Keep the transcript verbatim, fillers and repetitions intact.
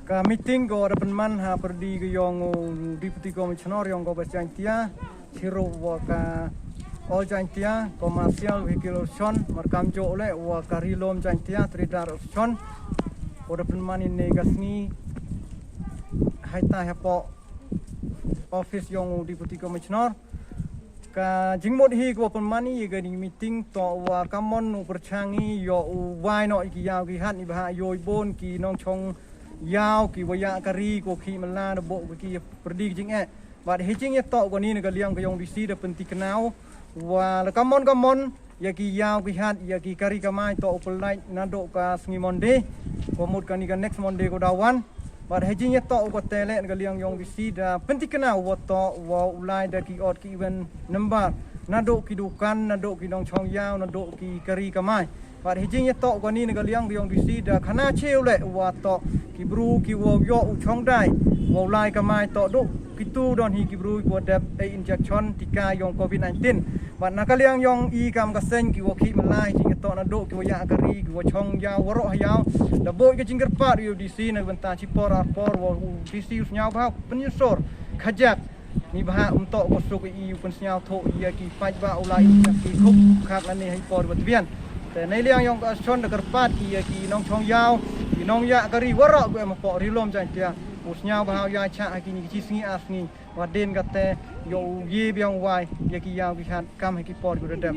Ka meeting ko da pynman ha pyrdi ka yong u Deputy Commissioner yong ka West Jaintia, chirup wa ka All Jaintia Commercial Vehicle Association, markam jooh le wa ka Ri-loom Jaintia Traders Association, ko da pynman ini ka sngi haita hapoh office yong u Deputy Commissioner. Ka jingmut hi ko pynman i ya kani meeting toh wa kammon u pyrchang i yow u wai noh i ki yaw ki hat neibhah yow i boon ki nongchong yaw ki wa yah kari ko khih mala da booh ki ya pyrdi ki jingeh. Bad hei jingyatoh kani na ka liang ka yong DC da pyntikna u wa la kammon kammon ya ki yaw ki hat ya ki kari kamai toh u pynlait nadooh ka sngi Monday, ko mut kani ka next Monday ko da wan. Bad hei jingyatoh u ko te le na ka liang yong DC da pyntikna u wa toh wa u lai da ki odd ki even number nadooh ki dukan, nadooh ki nongchong yaw, nadooh ki kari kamai. Bad hei jingyatoh u kani na ka liang ka yong DC da khana chooh le wa toh ki bru ki wow yoh u chongdai wow lai kamai toh dooh kitu don hi ki bru ki wa dep e injection tika yong COVID-19. Bad na ka liang yong i kam ka seng ki wa khih mala hei jingyatoh nadooh ki wa yah kari ki wa chong yaw waroh yaw, da booh ka jingkyrpad u ya u DC na ka bynta chi por ar por wa u DC u sniawbha pynyusor khajak neibhah um toh ko suk i u pynsniawthuh ya ki paidbah u lai ya ki khup khak lane hei por wa tbian. Te na liang yong ka association da kyrpad ki ya ki nongchong yaw, ki nongyah kari waroh ko em hapoh Ri-loom Jaintia u sniawbha u ya chah ha kini ki chi sngi ar sngi wa dien kate yow u ye biang wai ya ki yaw ki hat kam ha ki por ko da dep.